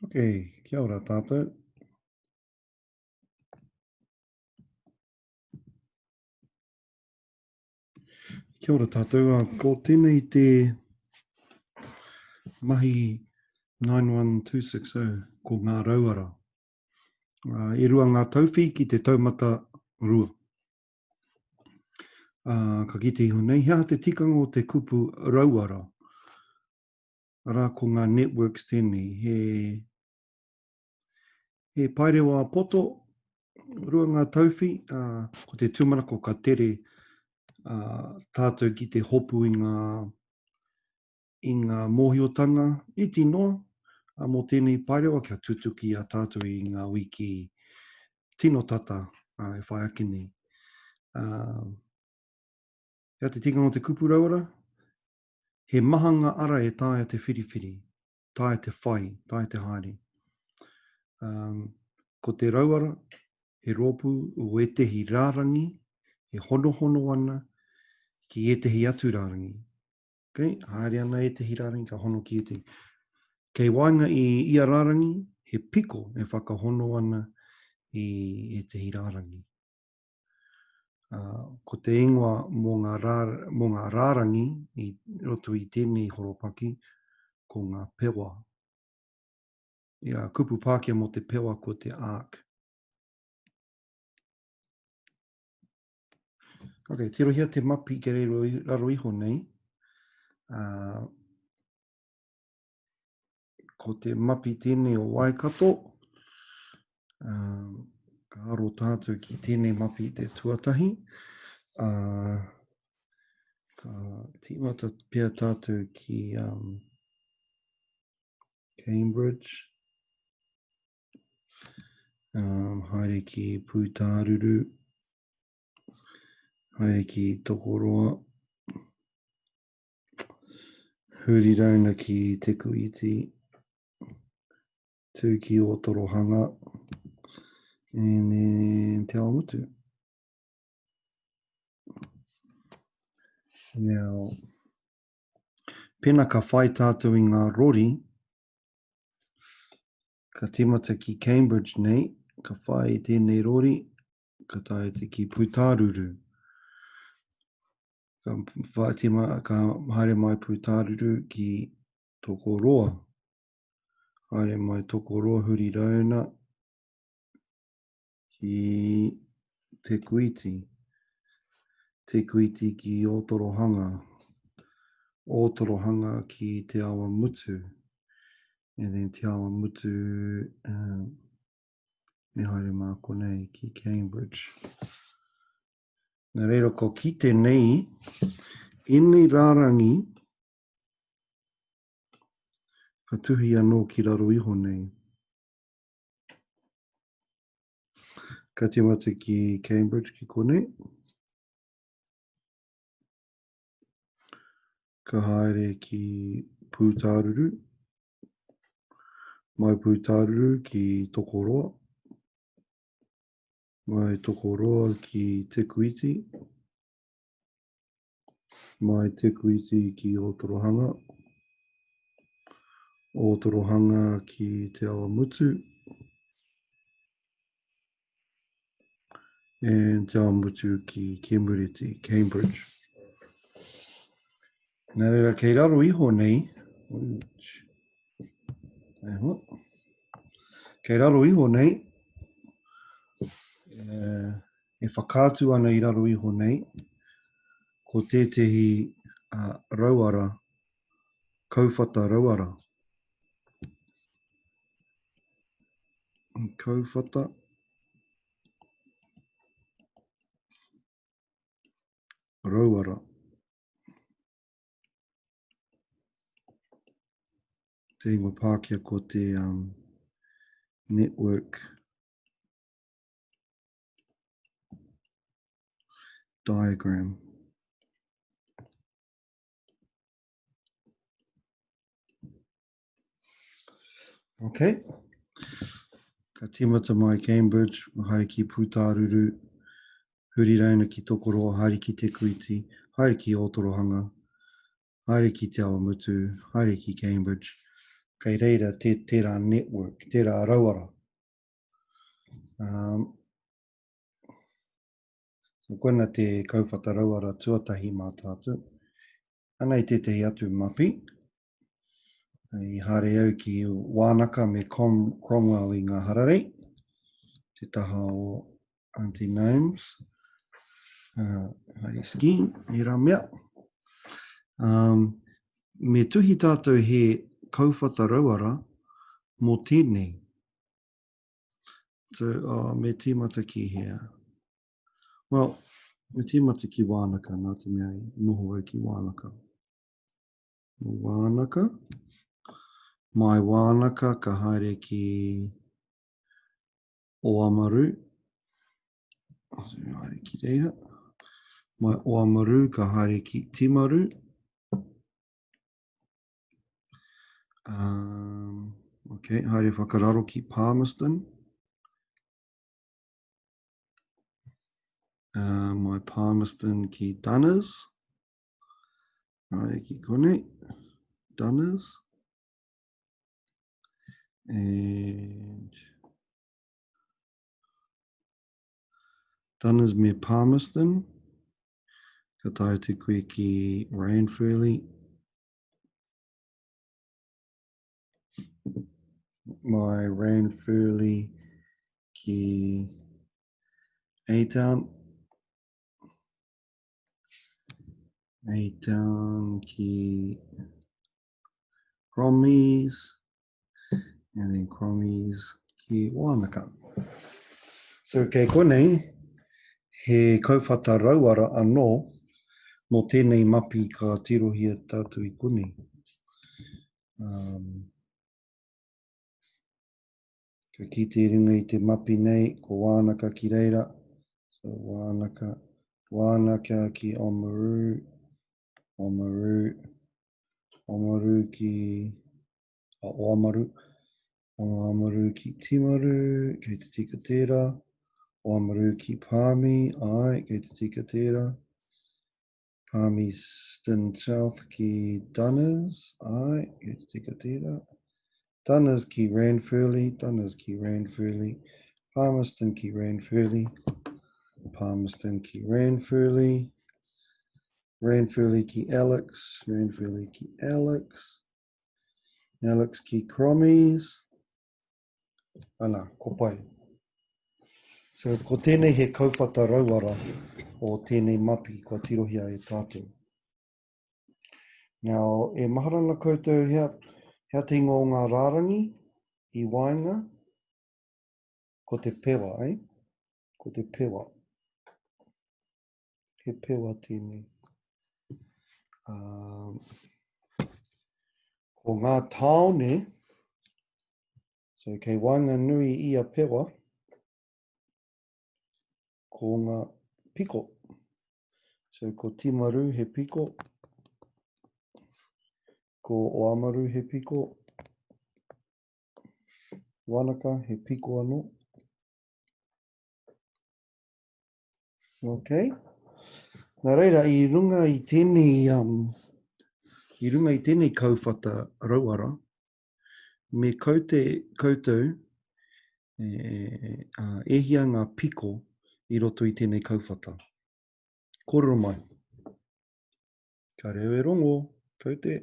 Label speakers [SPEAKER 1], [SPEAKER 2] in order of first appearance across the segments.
[SPEAKER 1] Ok, kia ora tātou. Kia ora tātou, ko tēnei te mahi 91260, ko ngā rauara. E rua ngā tauwhi ki te taumata rua. Ka kite iho nei, he aha te tikanga o te kupu rauara? Arā, ko ngā networks tēnei, he, he paerewa poto, rua ngā tauwhi, ā, ko te tūmanako ka tere ā, tātou ki te hopu i ngā, i ngā mōhiotanga iti noa ā, mō tēnei paerewa kia tutuki i a tātou i ngā wiki tino tata ā, e whai ake nei. Ā, He aha te tikanga o te kupu rauora? He maha ngā ara e taea te whiriwhiri, taea te whai, taea te haere. Um, ko te rauara, he rōpū o ētehi rārangi e honohono ana ki ētehi atu rārangi. Okay? Haere ana ētehi rārangi ka hono ki ētehi. Kei waenga i ia rārangi, he piko e whakahono ana i ētehi rārangi. Ko te ingoa mō ngā, rā, mō ngā rārangi i roto i tēnei horopaki, ko ngā pewa. Ia, kupu Pākehā mō te pewa ko te arc. Ok, tirohia te mapi kei raro iho nei. Uh, Ko te mapi tēnei o Waikato. Uh, ka aro tātou ki tēnei mapi te tuatahi. Uh, ka tīmata pea tātou ki um, Cambridge. Um, haere ki Pūtāruru. Haere ki Tokoroa. Huri rauna ki Te Kūiti, tū ki Ōtorohanga, and then Te Awamutu. Now, pena ka whai tātou i ngā rori, ka tīmata ki Cambridge nei, ka whai i tēnei rori, ka tae atu ki Pūtāruru. Ka whātima, ka haere mai Pūtāruru ki Tokoroa. Haere mai Tokoroa huri rauna ki Te Kuiti. Te Kuiti ki Ōtorohanga. Ōtorohanga ki Te Awamutu. And then Te Awamutu, um, me haere mā konei ki Cambridge. Nā reira, ko kite nei, ēnei rārangi, ka tuhi anō ki raro iho nei. Ka tīmata ki Cambridge ki konei. Ka haere ki Pūtāruru. Mai Pūtāruru ki Tokoroa. Mai Tokoroa ki Te Kuiti. Mai Te Kuiti ki Ōtorohanga. Ōtorohanga ki Te Awamutu. And Te Awamutu ki Kemureti, Cambridge. Nā reira, kei raro iho nei, kei raro iho nei, e whakaatu ana i raro iho nei, ko tētehi uh, rauara, kauwhata rauara. Kauwhata. Rauara. Te ingoa Pākehā ko te um, network diagram. Ok. Ka tīmata mai Cambridge, haere ki Pūtāruru, huri rauna ki Tokoroa, haere ki Te Kuiti, haere ki Ōtorohanga, haere ki Te Awamutu, haere ki Cambridge. Kei reira te, tērā network, tērā rauara. Um, so koina te kauwhata rauara tuatahi mā tātou. Anei tētehi atu mapi. I haere au ki Wānaka me Com Cromwell i ngā hararei, te taha o Auntie Nomes. Uh, haere skiing, ērā mea. Um, me tuhi tātou he kauwhata rauara mō tēnei. So, oh, me tīmata ki hea? Well, me tīmata ki Wānaka, nā te mea i noho au ki Wānaka. Wānaka. Mai Wānaka ka haere ki Oamaru. Haere ki reira. Mai Oamaru ka haere ki Timaru. Um, okay, haere whakararo ki Palmerston. Uh, mai Palmerston ki Dunners. Haere ki konei. Dunners. And Dunners me Palmerston. Ka tae atu koe ki Ranfurly. Mai Ranfurly ki A-Town. A-Town ki Crommies. And then Crommies ki Wānaka. So kei konei, he kauwhata rauara anō mō tēnei mapi ka tirohia tātou i konei. Um, ka kite i runga i te mapi nei, ko Wānaka ki reira. So Wānaka, Wānaka ki Oamaru, Oamaru, Oamaru ki a Oamaru, Oamaru ki Timaru, kei te tika tērā, Oamaru ki Pāmi, ai, kei te tika tērā, Palmerston South ki Dunners, ai, kei te tika tērā, Dunners ki Ranfurly, Dunners ki Ranfurly, Palmerston ki Ranfurly, Palmerston ki Ranfurly, Ranfurly ki Alex, Ranfurly ki Alex, Alex ki Crommies. Ana, ko pai. So, ko tēnei he kauwhata rauara o tēnei mapi kua tirohia e tātou. Now, e mahara ana koutou hea, hea te ingoa o ngā rārangi i waenga? Ko te pewa, eh? Ko te pewa. He pewa tēnei. Um, ko ngā tāone, so kei waenganui i a pewa, ko ngā piko. So ko Timaru he piko, ko Oamaru he piko, Wanaka he piko anō. Ok. Nā reira, i runga i tēnei, um, i runga i tēnei kauwhata rauara, me kaute koutou e, e, uh, e hia ngā piko i roto i tēnei kauwhata. Kōrero mai. Ka reo e rongo, kaute.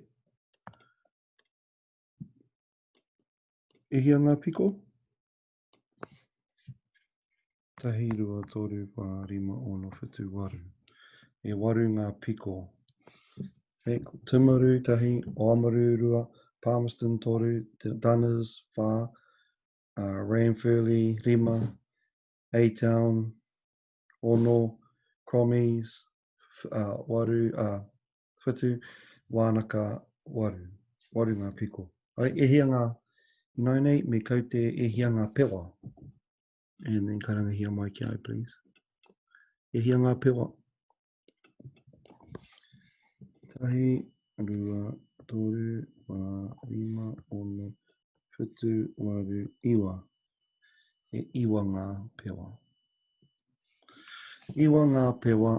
[SPEAKER 1] E hia ngā piko? Tahi, rua, toru, whā, rima, ono, whitu, waru. E waru ngā piko. Hei, ko Timaru, tahi, Oamaru, rua, Palmerston, toru, Dunners, whā, uh, Ranfurly, rima, A-Town, ono, Crommies, uh, waru, uh, whitu, Wānaka, waru. Waru ngā piko. Ai, e hia ngā, ināianei, me kaute e hia ngā pewa. And then karangahia mai ki ai, please. E hia ngā pewa. Tahi, rua, toru, wā, rima, ono, whitu, waru, iwa. E iwa ngā pewa. Iwa ngā pewa,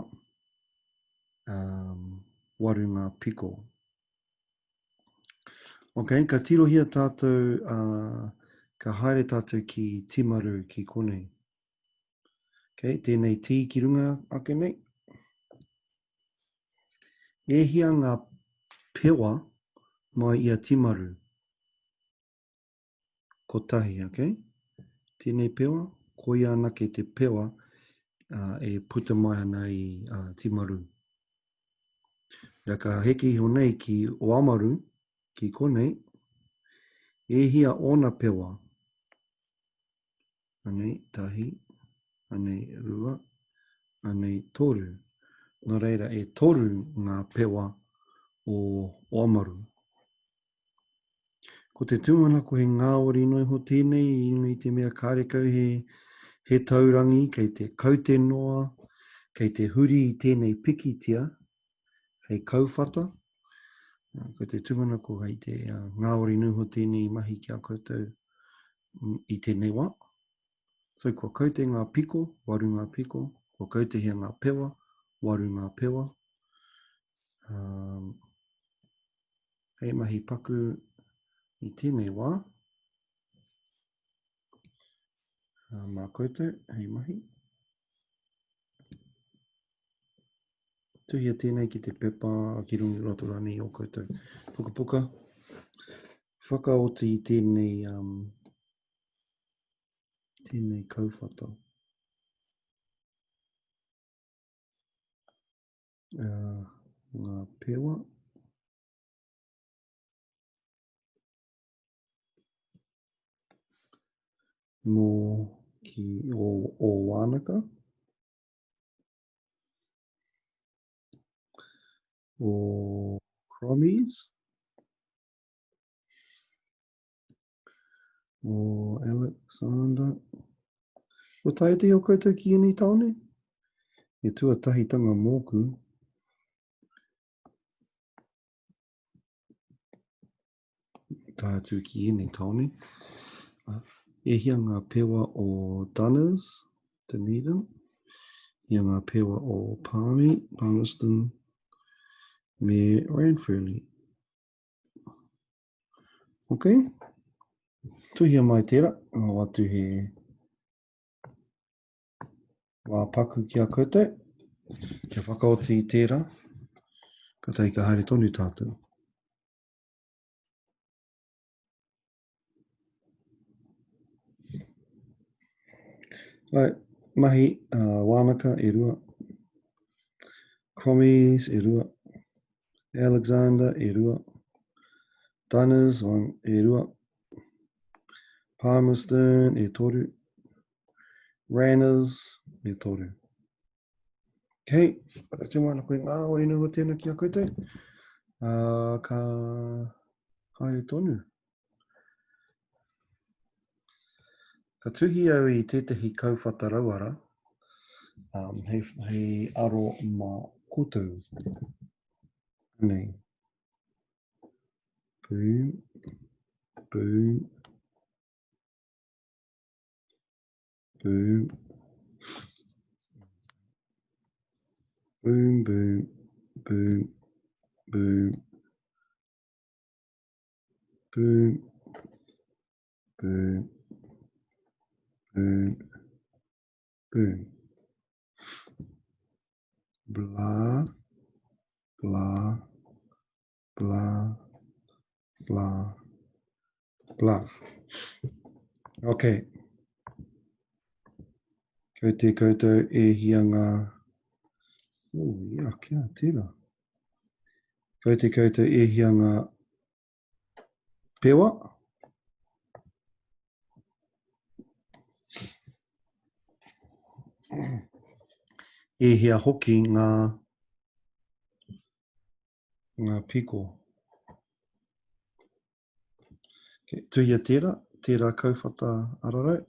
[SPEAKER 1] um, waru ngā piko. Ok, ka tirohia tātou, uh, ka haere tātou ki Timaru, ki konei. Ok, tēnei tī ki runga ake nei. E hia ngā pewa mai i a Timaru? Kotahi, ok? Tēnei pewa, koia anake te pewa uh, e puta mai ana i uh, Timaru. Rea ka heke iho nei ki Oamaru, ki konei, e hia ōna pewa? Anei, tahi, anei, rua, anei, toru. Nō reira, e toru ngā pewa o Oamaru. Ko te tūmanako he ngāwari noa iho tēnei i runga i te mea kārekau he, he taurangi kei te kaute noa, kei te huri i tēnei pikitia hei kauwhata. Ko te tūmanako hei te ngāwari noa iho tēnei mahi ki a koutou i tēnei wā. So kua kaute ngā piko, waru ngā piko, kua kautehia ngā pewa, waru ngā pewa. Um, Hei mahi paku i tēnei wā. Mā koutou, hei mahi. Tuhia tēnei ki te pepa, ki runga roto rānei o koutou pukapuka. Whakaoti i tēnei, um, tēnei kauwhata. Uh, ngā pewa. Mō ki o, o Wānaka. O Crommies. O Alexander. Kua taea te o koutou ki ēnei tāone? He tuatahitanga mōku. Tae atu ki ēnei tāone. E hia ngā pewa o Dunners, Dunedin. Hia ngā pewa o Palmy, Palmerston, me Ranfurly. Ok. Tuhia mai tērā. Ngā watu he wā paku ki a koutou. Kia whakaoti i tērā. Ka tahi ka haere tonu tātou. Right, mahi uh, wānaka e rua. Crommies e rua. Alexander e rua. Dunners one, e rua. Palmerston e toru. Ranners e toru. Okay, whakatū ana koe ngā ori nui o tēnā ki a koutou. Uh, ka haere tonu. Ka tuhi au i tētahi kauwhata rauara um, hei, hei aro mā koutou. Anei. Boom, boom, boom, boom, boom, boom, boom, boom, boom, boom, boom. Blah, blah, blah, blah, blah. Ok. Kei te koutou e hia ngā... Oh, ia, kia, tērā. Kei te koutou e hia ngā pewa. E hia hoki ngā, ngā piko. Okay, tuhia tērā, tērā kauwhata ararau,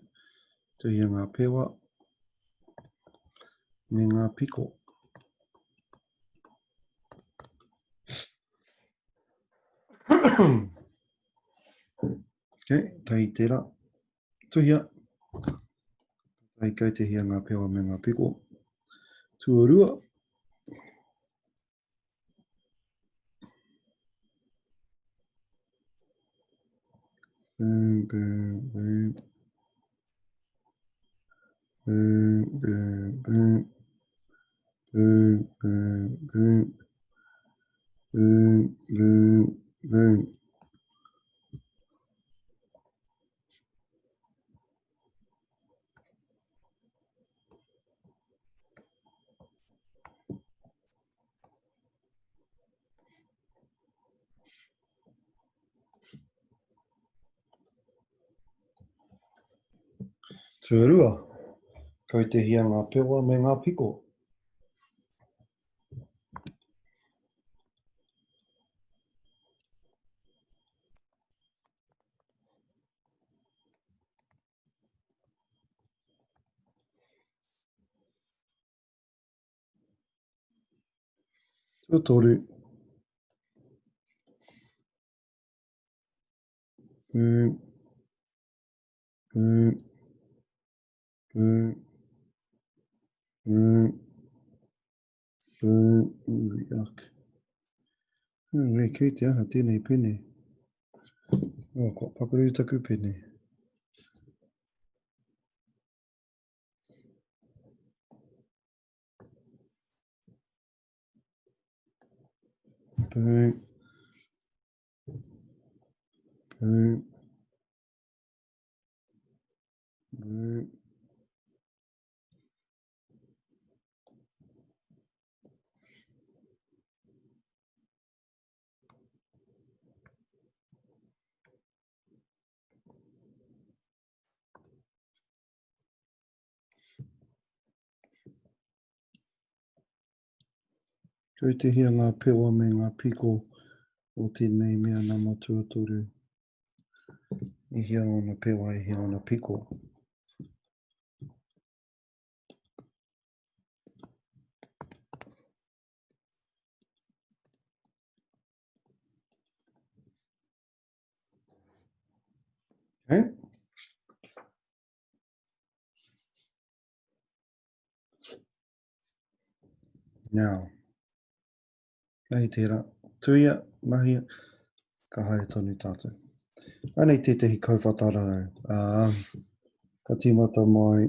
[SPEAKER 1] tuhia ngā pewa me ngā piko. Okay, tahi tērā. Tuhia. Tahi kautehia ngā pewa me ngā piko. Tuarua. Boom, boom, boom. Boom, boom, boom. Boom, boom, boom. Boom, boom, boom. Tuarua, kautehia ngā pewa me ngā piko. Tuatoru. Boom. Boom. Boom. Boom. Boom. Ooh, yuck. Ooh, kei te aha tēnei pene. Oh, kua pakaru taku pene. Boom. Boom. Boom. Kautehia ngā pewa me ngā piko o tēnei mea nama tuatoru. E hia ōna pewa, e hia ōna piko. Okay. Now, hei tērā, tuia, mahia, ka haere tonu tātou. Anei tētehi kauwhata rarau. Ka tīmata mai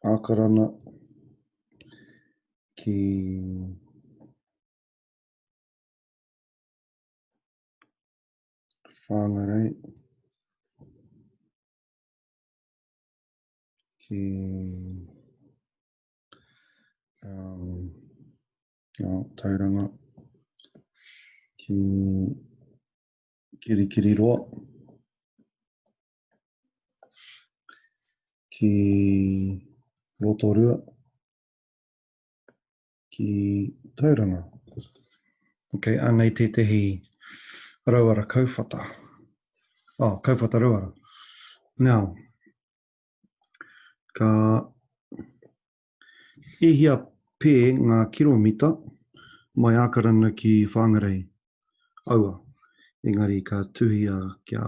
[SPEAKER 1] Ākarana ki Whāngarei ki um, oh, Tauranga ki Kirikiriroa ki Rotorua ki Tauranga. Ok, anei tētehi rauara kauwhata. Oh, kauwhata rauara. Now, ka e hia pē ngā kiromita mai Ākarana ki Whangarei? Aua, engari ka tuhia kia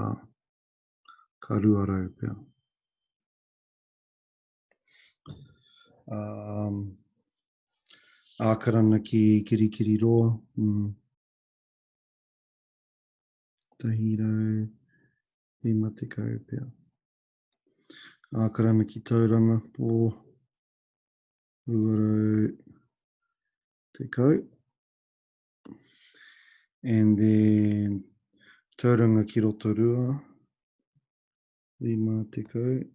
[SPEAKER 1] ka 200 pea. Um, Ākarana ki Kirikiriroa. Mm. 150 pea. Ākarana ki Tauranga o 210. And then Tauranga ki Rotorua, 50.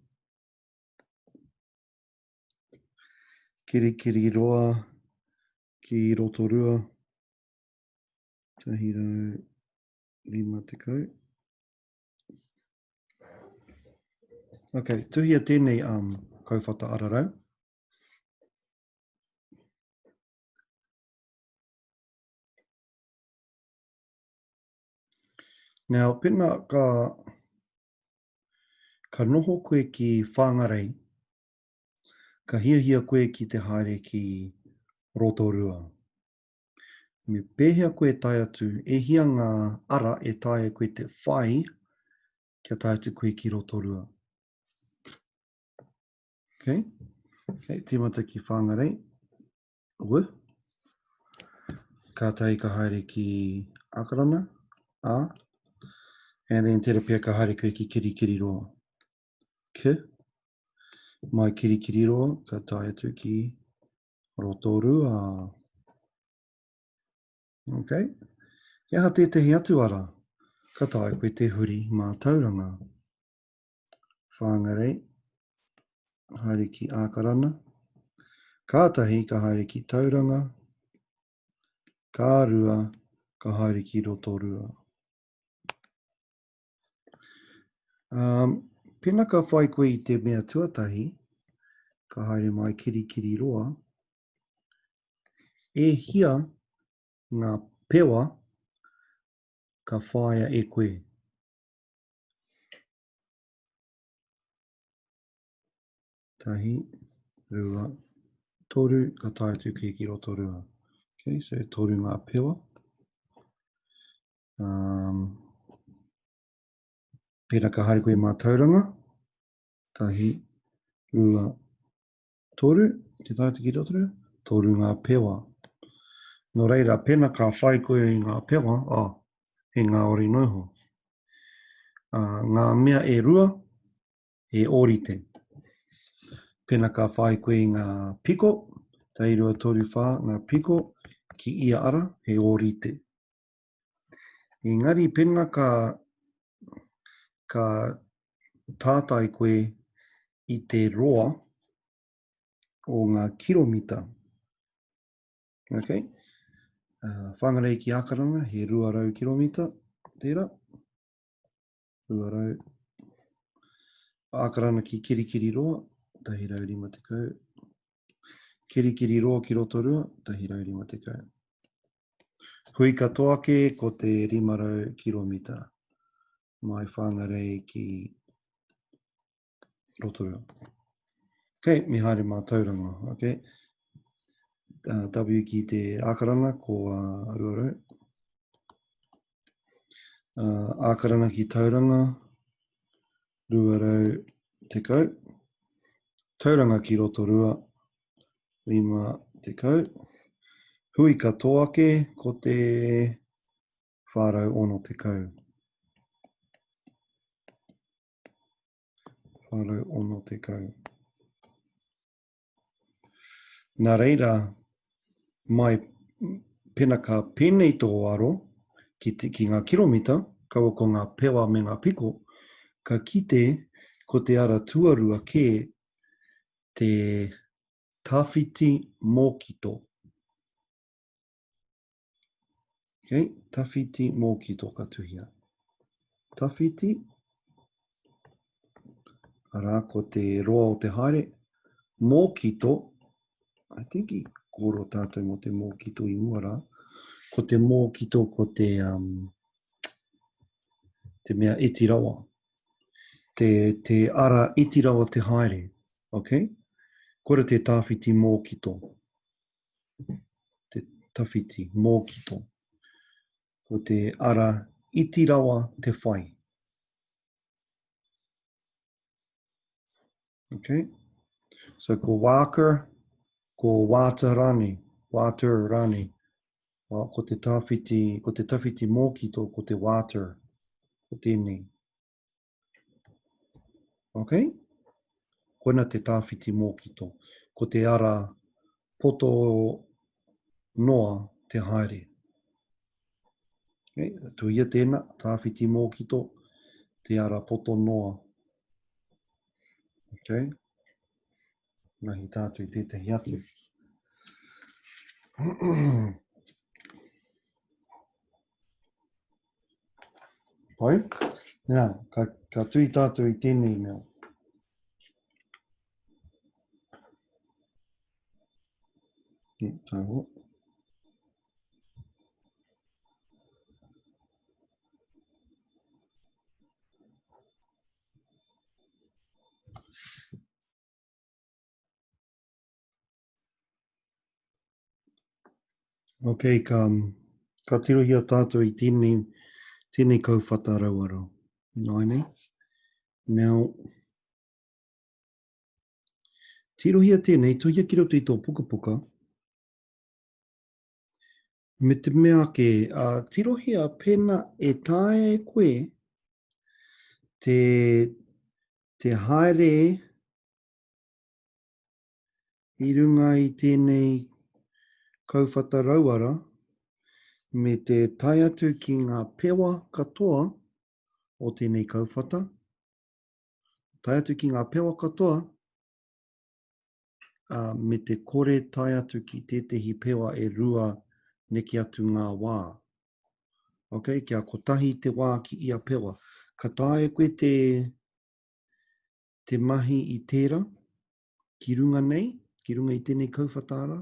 [SPEAKER 1] Kirikiriroa ki Rotorua, 150. Ok, tuhia tēnei um, kauwhata ararau. Now, pena ka, ka noho koe ki Whangarei, ka hiahia koe ki te haere ki Rotorua. Me pēhea koe tae atu, e hia ngā ara e taea koe te whai kia tae atu koe ki Rotorua? Okay. Okay, tīmata ki Whangarei. W. Kātahi ka haere ki Akarana, A, and then tērā pea ka haere koe ki Kirikiriroa. K, mai Kirikiriroa ka tae atu ki Rotorua. Ok. He aha tētahi atu ara? Ka taea koe te huri mātauranga. Whāngarei, haere ki Ākarana. Kātahi ka haere ki Tauranga. Ka rua, ka haere ki Rotorua. Um, pena ka whai koe i te mea tuatahi, ka haere mai Kirikiriroa, e hia ngā pewa ka whāia e koe? Tahi, rua, toru, ka tae atu ki ki Rotorua. Okay, so e toru ngā pewa. Um, pēnā ka haere koe mā Tauranga. Tahi, rua, toru, te tae atu ki Rotorua, toru ngā pewa. Nō reira, pēnā ka whai koe i ngā pewa, oh, he ngāwari noa iho. Uh, ngā mea e rua, he ōrite. Pēnā ka whai koe i ngā piko, tahi, rua, toru, whā, ngā piko, ki ia ara, he ōrite. Engari pēnā ka, ka tātai koe i te roa o ngā kiromita. Okay. Uh, Whangarei ki Akarana, he 200 kiromita, tērā. 200. Akarana ki Kirikiriroa, 150. Kirikiriroa ki Rotorua, 150. Hui katoa ake ko te 500 kiromita mai Whangarei ki Rotorua. Ok, me haere mā Tauranga. Ok. Uh, w ki te Ākarana ko uh, 200. Uh, Ākarana ki Tauranga 210. Tauranga ki Rotorua 50. Hui katoa ake ko te 460. 460. Nā reira, mai pena ka pēnei tō aro ki, te, ki ngā kiromita, kaua ko ngā pewa me ngā piko, ka kite ko te ara tuarua kē te tawhiti mōkito. Okay, tawhiti mōkito ka tuhia. Tawhiti, arā, ko te roa o te haere. Mōkito, I think i kōrero tātou mō te mōkito i mua rā. Ko te mōkito ko te, um, te mea iti rawa. Te, te ara iti rawa te haere. Okay? Kore te tāwhiti mōkito. Te tawhiti, mōkito. Ko te ara iti rawa te whai. Okay. So ko Walker, ko Wāta rānei, Wāter rānei. Ko te tawhiti, ko te tawhiti mōkito, ko te Wāter, ko tēnei. Ok? Koina te tāwhiti mōkito. Ko te ara poto noa te haere. Okay? Tuia tēnā, tāwhiti mōkito, te ara poto noa. Ok? Mahi tātou i tētahi atu. Pai? Nā, ka, ka tui tātou i tēnei mea. Tāho. Ok, ka, ka tirohia tātou i tēnei, tēnei kauwhata rauaro. Nāinei. Now, tirohia tēnei, tuhia ki roto i tō pukapuka. Me te mea ake, uh, tirohia pēnā e taea e koe te, te haere i runga i tēnei kauwhata rauara me te tae atu ki ngā pewa katoa o tēnei kauwhata, tae atu ki ngā pewa katoa, ā, me te kore tae atu ki tētehi pewa e rua neke atu ngā wā. Ok, kia kotahi te wā ki ia pewa. Ka taea koe te, te mahi i tērā, ki runga nei, ki runga i tēnei kauwhata ara,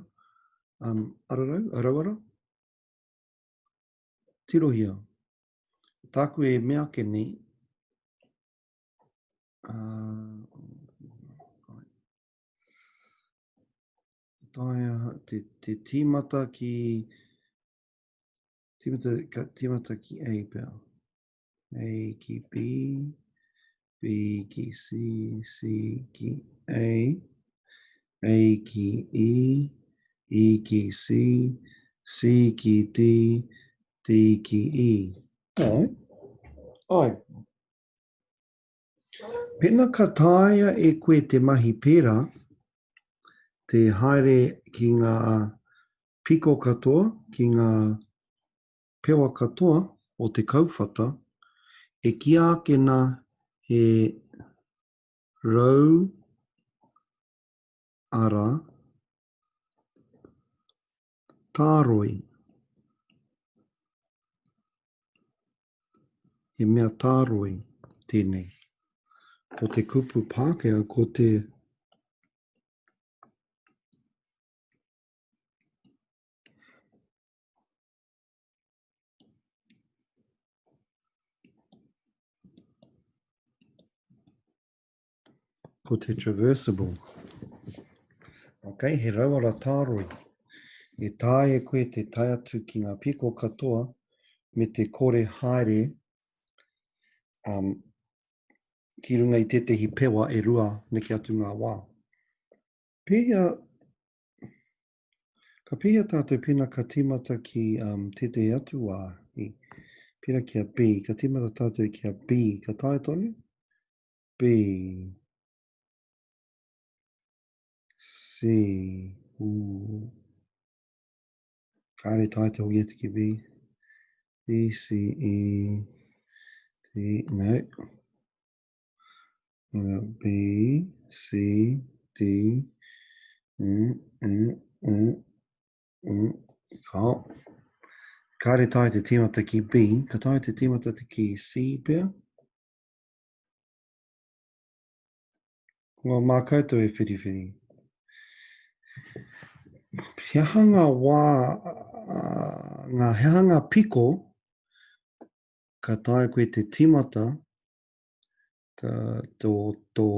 [SPEAKER 1] um, ararau, arauara? Tirohia. Tāku e mea ake nei, Uh, taea te, te tīmata ki tīmata, ka tīmata ki A pea. A ki B, B ki C, C ki A, A ki E, E ki C, C ki D, D ki E. Ai. Ai. Pēnā ka taea e koe te mahi pērā, te haere ki ngā piko katoa, ki ngā pewa katoa o te kauwhata, e kīia ake nā he rau ara tāroi. He mea tāroi tēnei. Ko te kupu Pākehā ko te Ko te traversable. Ok, he rauara tāroi. E taea e koe te tae atu ki ngā piko katoa me te kore haere um, ki runga i tētehi pewa e rua neke atu ngā wā. Pēhea, ka pēhea tātou pēnā ka tīmata ki um, tētehi atu wā? I, pērā ki a B, ka tīmata tātou ki a B, ka taea tonu? B, C, ooh. Kāre tae te hoki atu ki B. B, C, E, D, no. B, C, D, E, E, E, E, ka. Kāre tae te tīmata ki B, ka tae te tīmata ki C pea. Well, mā koutou e whiriwhiri. He aha ngā wā, ngā, he aha ngā piko ka taea koe te tīmata ka, tō, tō,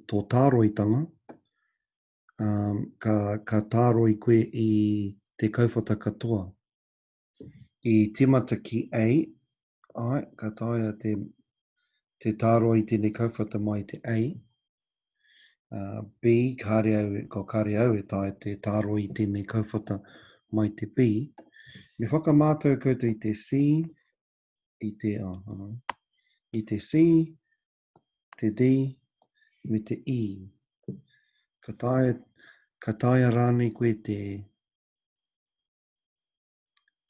[SPEAKER 1] tō tāroitanga, um, ka, ka tāroi koe i te kauwhata katoa. I tīmata ki A, āe, ka taea te, te tāroa i tēnei kauwhata mai i te A. Uh, B, kāre au, ko kāre au e taea te tāroa i tēnei kauwhata mai te B. Me whakamātau koutou i te C, i te, oh, oh, i te C, te D, me te E. Ka taea, ka taea rānei koe te,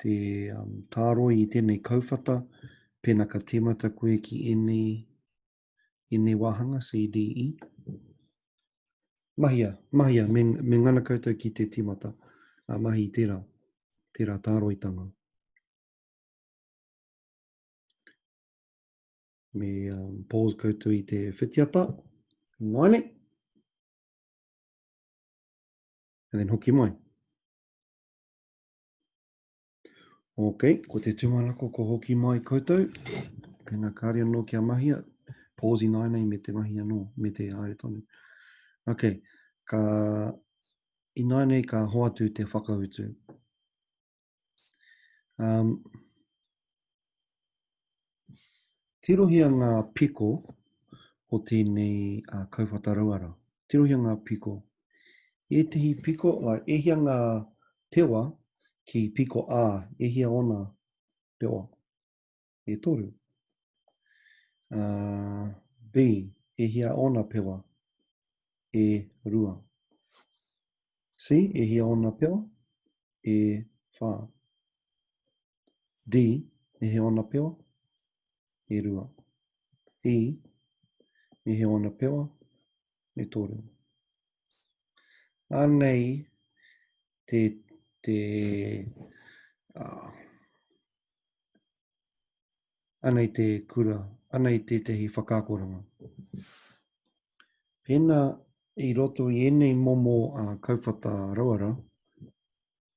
[SPEAKER 1] te um, tāroi i tēnei kauwhata, pēnā ka tīmata koe ki ēnei, ēnei wāhanga, C, D, E. Mahia, mahia, me, me ngana koutou ki te tīmata, a mahi i tērā, tērā tāroitanga. Me um, pause koutou i te whitiata. Nāianei. And then hoki mai. Ok, ko te tūmanako ko hoki mai koutou. Pēnā kāre anō kia mahia, pause ināianei me te mahi anō, me te haere tonu. Ok, ka ināianei ka hoatu te whakautu. Um, tirohia ngā piko o tēnei uh, kauwhata rauara. Tirohia ngā piko. Ētehi piko, like, e hia ngā pewa. Ki piko A, e hia ōna pewa? E toru. Uh, B, e hia ōna pewa? E rua. C, e hia ōna pewa? E whā. D, e hia ōna pewa? E rua. E, e hia ōna pewa? E toru. Anei te, te, uh, anei te kura, anei tētehi whakaakoranga. Pēnā i roto i ēnei momo uh, kauwhata rauara,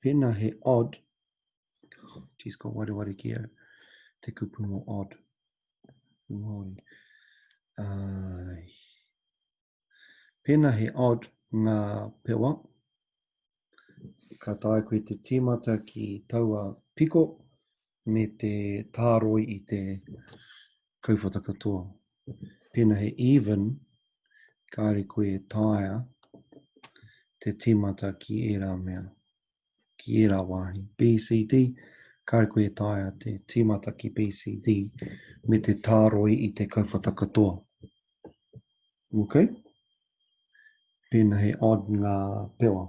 [SPEAKER 1] pēnā he odd, oh, geez, ka wareware ki au te kupu mō odd. Māori. Uh, Pēnā he odd ngā pewa, ka taea koe te tīmata ki taua piko me te tāroi i te kauwhata katoa. Pēnā he even, kāre koe e taea te tīmata ki ērā mea, ki ērā wāhi. B, C, D, kāre koe e taea te tīmata ki B, C, D me te tāroi i te kauwhata katoa. Ok. Pēnā he odd ngā pewa.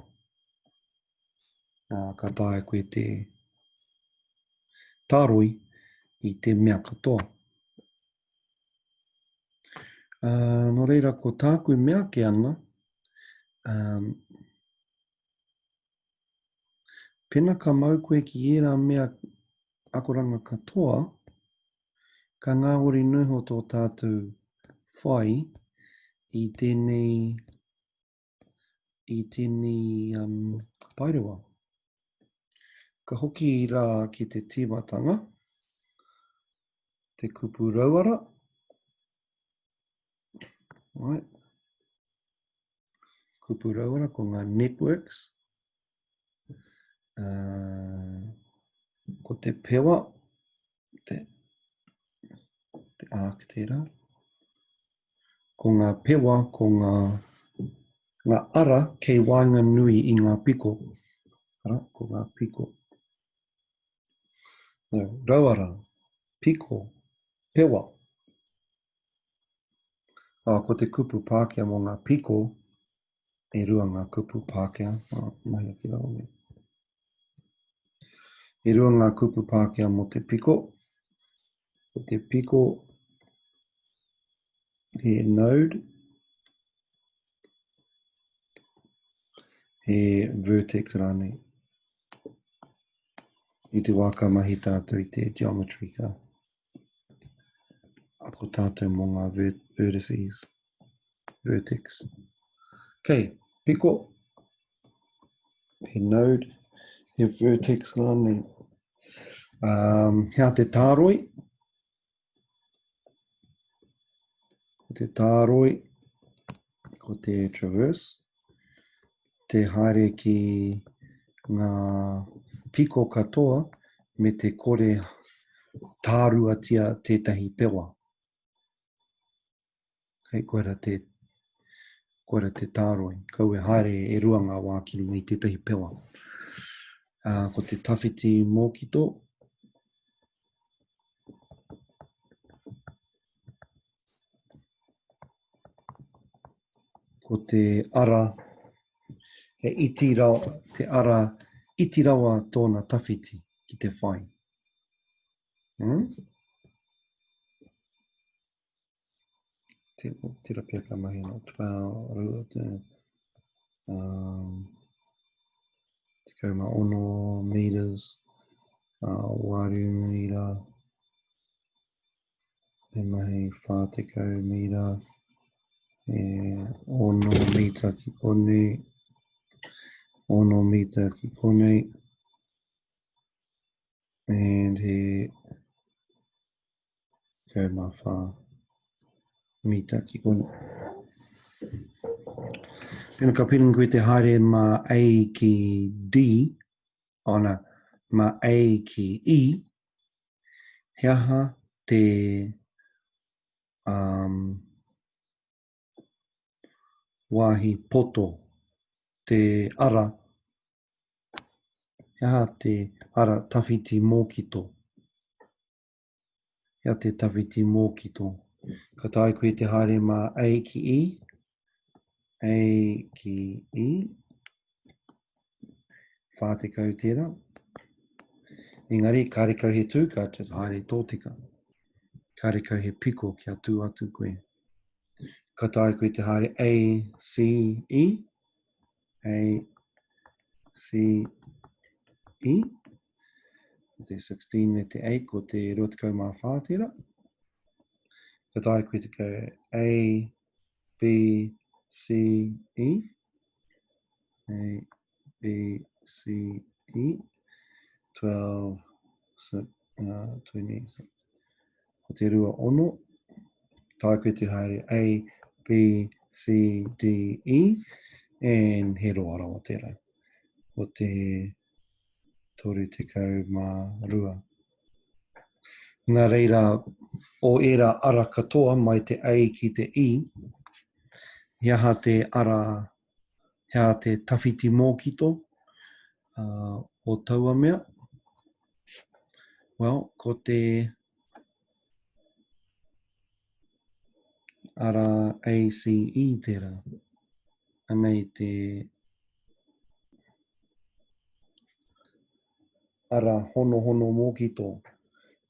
[SPEAKER 1] Uh, ka taea koe te tāroi i te mea katoa. Uh, nō reira, ko tāku e mea ake ana, um, pena ka mau koe ki ērā mea akoranga katoa, Ka ngāwari noho tō tātou whai i tēnei, i tēnei um, paerewa. Ka hoki rā ki te tīmatanga, te kupu rauara. Right. Kupu rauara, ko ngā networks. Uh, ko te pewa, te, te arc tērā. Ko ngā pewa, ko ngā, ngā ara kei waenganui i ngā piko. Ara, ko ngā piko. No, rauara, piko, pewa. Ah, ko te kupu Pākehā mō ngā piko, E rua ngā kupu Pākehā, oh, mahi ake rawa nei. E rua ngā kupu Pākehā mō te piko. Ko te piko he node, he vertex rānei. I te wā ka mahi tātou i te geometry ka ako tātou mō ngā vertices. Vertex. Ok, piko, he node, he vertex rānei. Um, hea te tāroi? Ko te tāroi, ko te traverse, te haere ki ngā piko katoa me te kore tāruatia tētahi pewa. Hei koera te, koera te tāroi. Kau e haere e rua ngā wā ki runga i tētahi pewa. Uh, ko te tawhiti mōkito. Ko te ara, he iti rawa, te ara iti rawa tōna tawhiti ki te whai. Hmm? Tira pea ka mahi no 12, rua te, um, 16 meters, uh, waru mira, he mahi 40 mira, he ono mita ki konei, ono mita ki konei, and he 14 mita ki konei. Pēnā ka pīrangi koe te haere mā A ki D, ona, mā A ki E, he aha te um, wāhi poto, te ara. He aha te ara tawhiti mōkito? He aha te tawhiti mōkito? Ka taea koe te haere mā A ki E, A ki E, 40 tērā. Engari, kārekau he tū, ka just haere tōtika. Kārekau he piko kia tū atu koe. Ka taea koe te haere A, C, E, A, C, E. Ko te 16 me te 8, ko te 24 tērā. Ka taea koe te kau A, B, C, E. A, B, C, E. 12, 6, uh, 20, Ko te 26, taea koe te haere A, B, C, D, E, and he roa rawa tērā. Ko te 32. Nā reira, o ērā ara katoa mai te A ki te E, he aha te ara, he aha te tawhiti mōkito uh, o taua mea? Well, ko te ara ACE tērā. Anei te ara honohono mōkito.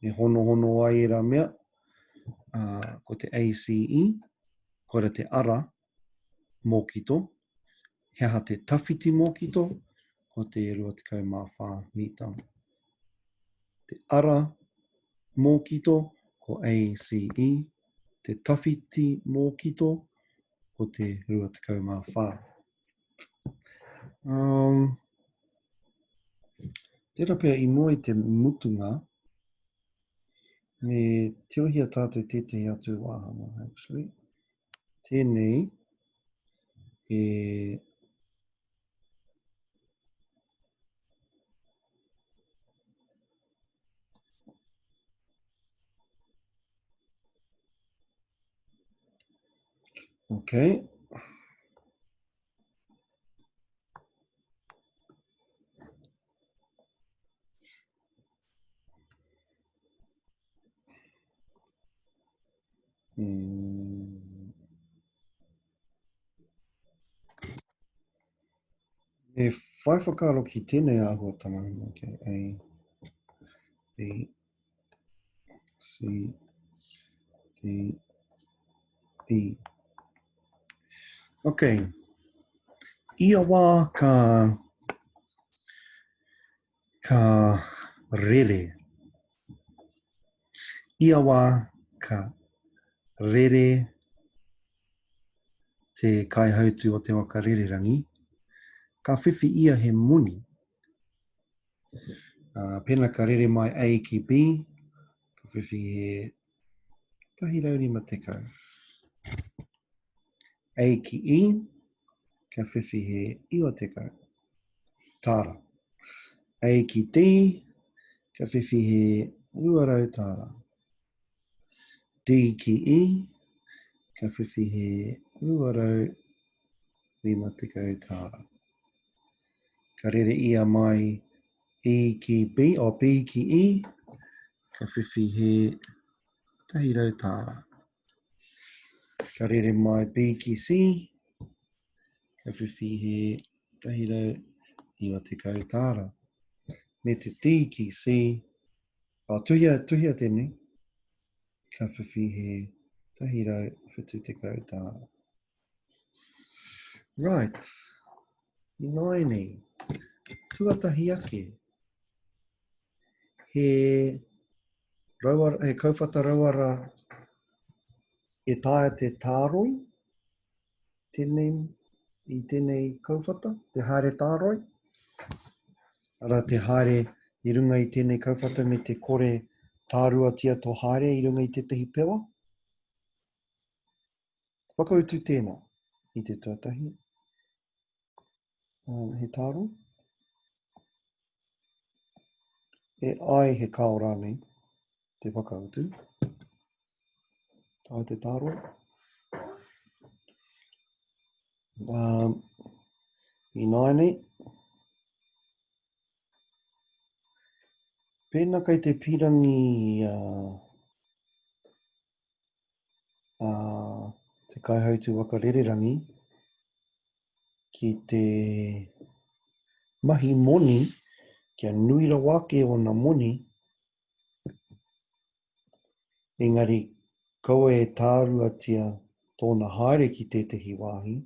[SPEAKER 1] E honohono ai ērā mea, uh, ko te ACE, koira te ara mōkito. He aha te tawhiti mōkito? Ko te 24 mita. Te ara mōkito, ko ACE. Te tawhiti mōkito, ko te 24. Um, tērā pea i mua i te mutunga, me tirohia tātou tētehi atu wāhanga, actually. Tēnei e Okay. Mm. Me whai whakaaro ki tēnei āhuatanga. Okay, A, B, C, D, E. Ok. Ia wā ka, ka rere. Ia wā ka rere te kaihautū o te waka rererangi, ka whiwhi ia he moni. Uh, pēnā ka rere mai A ki B, ka whiwhi he 150. A ki E, ka whiwhi he 90 tāra. A ki D, ka whiwhi he 200 tāra. D ki E, ka whiwhi he 250 tāra. Ka rere ia mai E ki B, o B ki E, ka whiwhi he 100 tāra. Ka rere mai B ki C, ka whiwhi he 190 tāra. Me te D ki C, Oh, tuhia, tuhia tēnei. Ka whiwhi he 170 tāra. Right. Ināianei. Tuatahi ake. He, rauara, he kauwhata rauara e taea te tāroi tēnei, i tēnei kauwhata, te haere tāroi. Arā, te haere i runga i tēnei kauwhata me te kore tāruatia tō haere i runga i tētahi pewa. Whakautu tēnā i te tuatahi. Um, he tāroi. E ai he kao rānei te whakautu. Tā te tāroi. Um, ināianei. Pēnā kei te pīrangi a, a te kaihautū waka rererangi ki te mahi moni, kia nui rawa ake ōna moni, engari kaua e tāruatia tōna haere ki tētehi wāhi,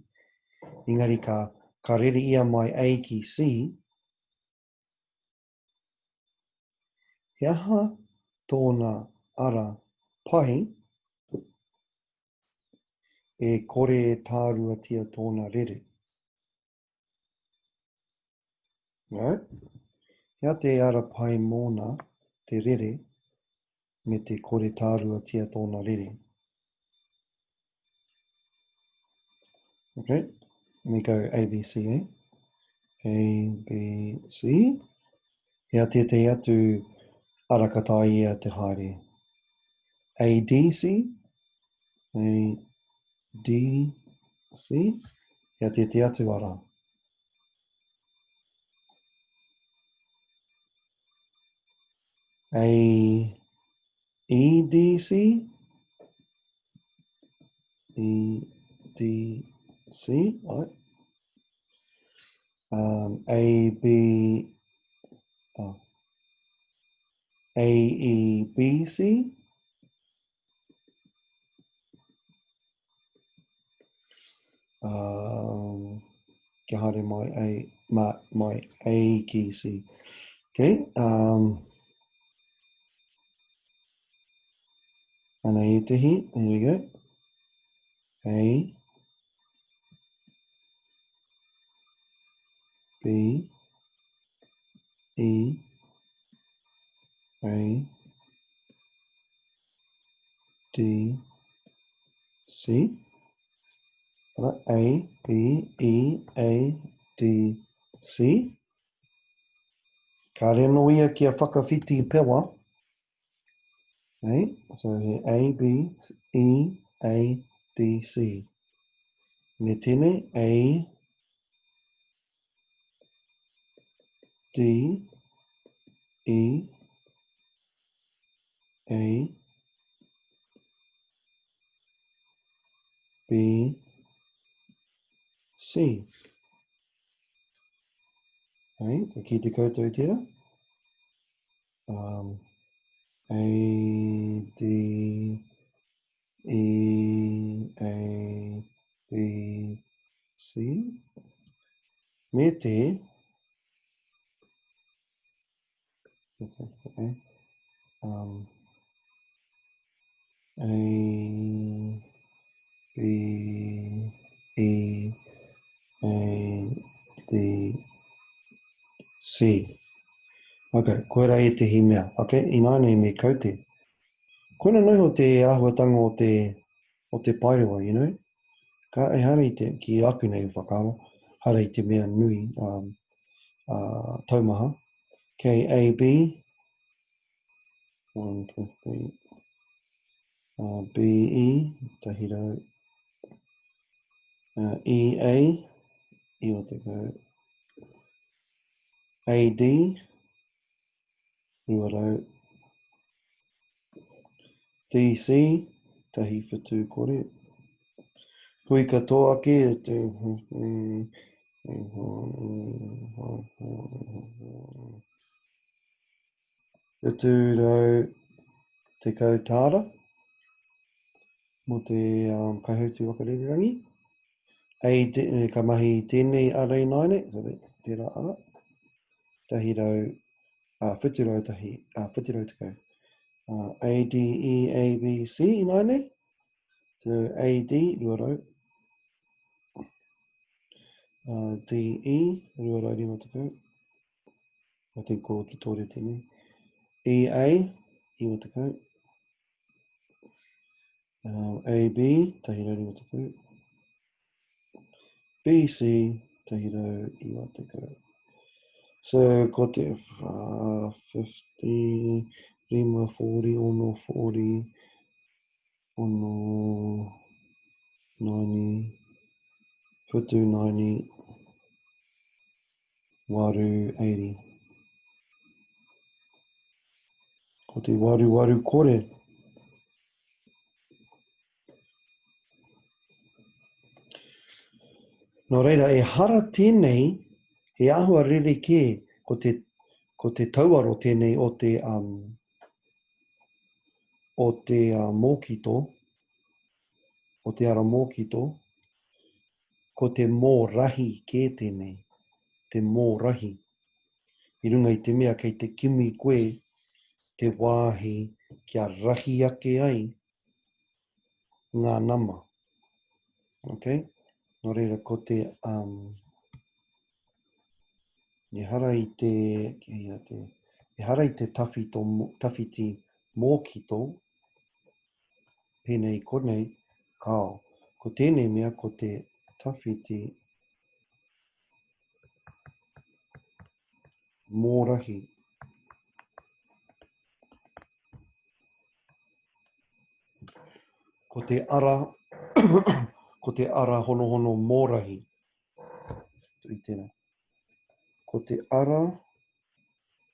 [SPEAKER 1] engari ka, ka rere ia mai A ki C, He aha tōna ara pai e kore e tāruatia tōna rere? Right? He aha te ara pai mōna te rere me te kore tāruatia tōna rere? Okay, let me go A, B, C, eh? A, B, C. Hea tētehi atu ara ka taea ia te haere? A, D, C. A, D, C. Hea tētehi atu ara? A, E, D, C. E, D, C, right? Um, A, B, oh, A, E, B, C. Um, kia haere mai A, ma, mai A ki C. Okay, um, Anei ētehi, here we go. A, B, E, A, D, C. A, B, E, A, D, C. Kāre anō ia kia whakawhiti pewa. Okay, so he A, B, E, A, D, C. Me tēnei, A, D, E, A, B, C. Okay, ka kite koutou i tērā. Um, A, D, E, A, B, C. Me te, um, A, B, E, A, D, C. Ok, koirā ētehi mea. Ok, ināianei me kaute. Koina noa iho te āhuatanga o te, o te paerewa, you know. Ka, ehara i te, ki aku nei whakaaro, hara i te mea nui, um, uh, taumaha. K, A, B, 1, 2, 3, uh, B, E, 100, uh, E, A, 90, A, D, 200, D, C, 170, Hui katoa ake, te, 710 tāra mō te um, kaihautū waka rererangi. Ei, te, eh, ka mahi tēnei ara ināianei, so that's tērā ara. Tahi rau, uh, whitu rau tahi, uh, whitu rau tekau. Uh, A, D, E, A, B, C ināianei. So A, D, 200. Uh, D, E, 250. I think ko Kitoria tēnei. EA, 90. Um, AB, 150. BC, 190. So, ko te uh, 50, 5, 40, 6, 40, 6, 90, 7, 90, 8, 80. Ko te waruwaru kore. Nō reira, ehara tēnei, he āhua rerekē, ko te, ko te tauaro tēnei o te, um, o te uh, mōkito, o te ara mōkito, ko te mōrahi kē tēnei, te mōrahi. I runga i te mea kei te kimi koe te wāhi kia rahi ake ai ngā nama. Ok? Nō reira, ko te, um, ehara i te, kei te, ehara i te tawhito, tawhiti mōkito, pēnei konei, kāo. Ko tēnei mea, ko te tawhiti mōrahi. Ko te ara, ko te ara honohono mōrahi. I tēnā. Ko te ara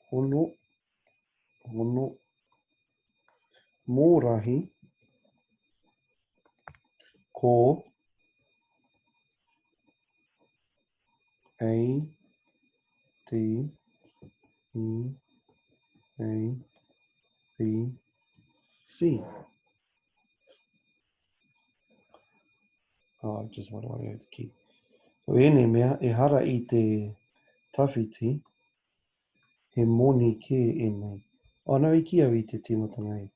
[SPEAKER 1] hono, hono, mōrahi, ko A, D, E, A, B, C. Oh, just what do I have to keep? So ēnei mea, ehara i te tawhiti, he moni kē ēnei. Oh, no, i ki au i te tīmatanga e.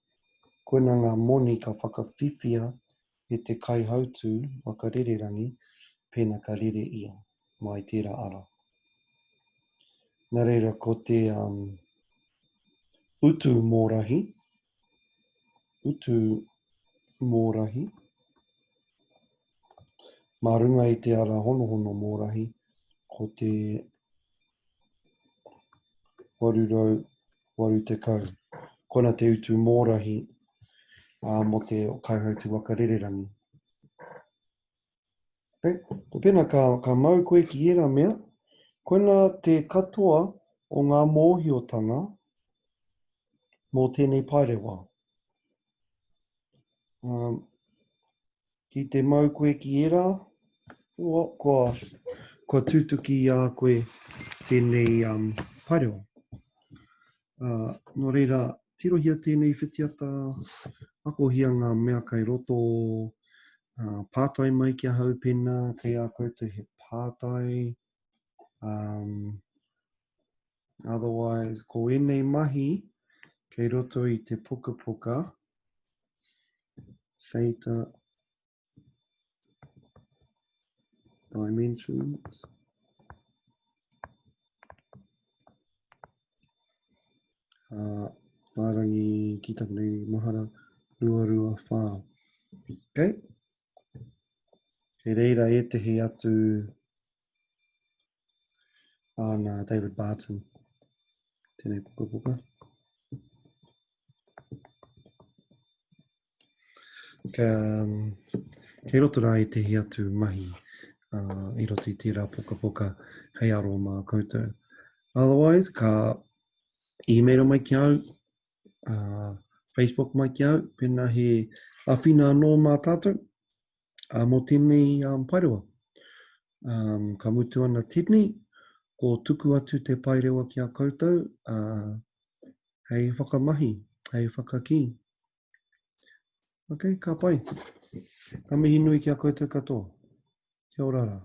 [SPEAKER 1] Koina ngā moni ka whakawhiwhia e te kaihautū waka rererangi pēnā ka rere ia mai tērā ara. Nā reira, ko te um, utu mōrahi, utu mōrahi, mā runga i te ara honohono mōrahi, ko te 880. Koina te utu mōrahi mō te kaihautū waka rererangi. Okay. Ko pēnā ka, ka mau koe ki ērā mea, koina te katoa o ngā mōhiotanga mō tēnei paerewa. Um, Ki te mau koe ki ērā, kua, kua tutuki i a koe tēnei um, paerewa. Uh, nō reira, tirohia tēnei whitiata, akohia ngā mea kai roto, uh, pātai mai ki ahau pēnā, kei a koutou he pātai. Um, otherwise, ko ēnei mahi kei roto i te pukapuka, Theta dimensions. Uh, whārangi ki taku nei mahara, 224. Okay. Kei reira ētehi atu Ah, nā David Barton. Tēnei pukapuka. Ka, um, kei roto rā ētehi atu mahi uh, i roto i tērā pukapuka hei aro mā koutou. Otherwise, ka email mai ki au, uh, Facebook mai ki au, pēnā he awhina anō mā tātou, uh, mō tēnei um, paerewa. Um, ka mutu ana tēnei, ko tuku atu te paerewa ki a koutou uh, hei whakamahi, hei whakakī. Ok, ka pai. Ka mihi nui ki a koutou katoa. Kia ora rā.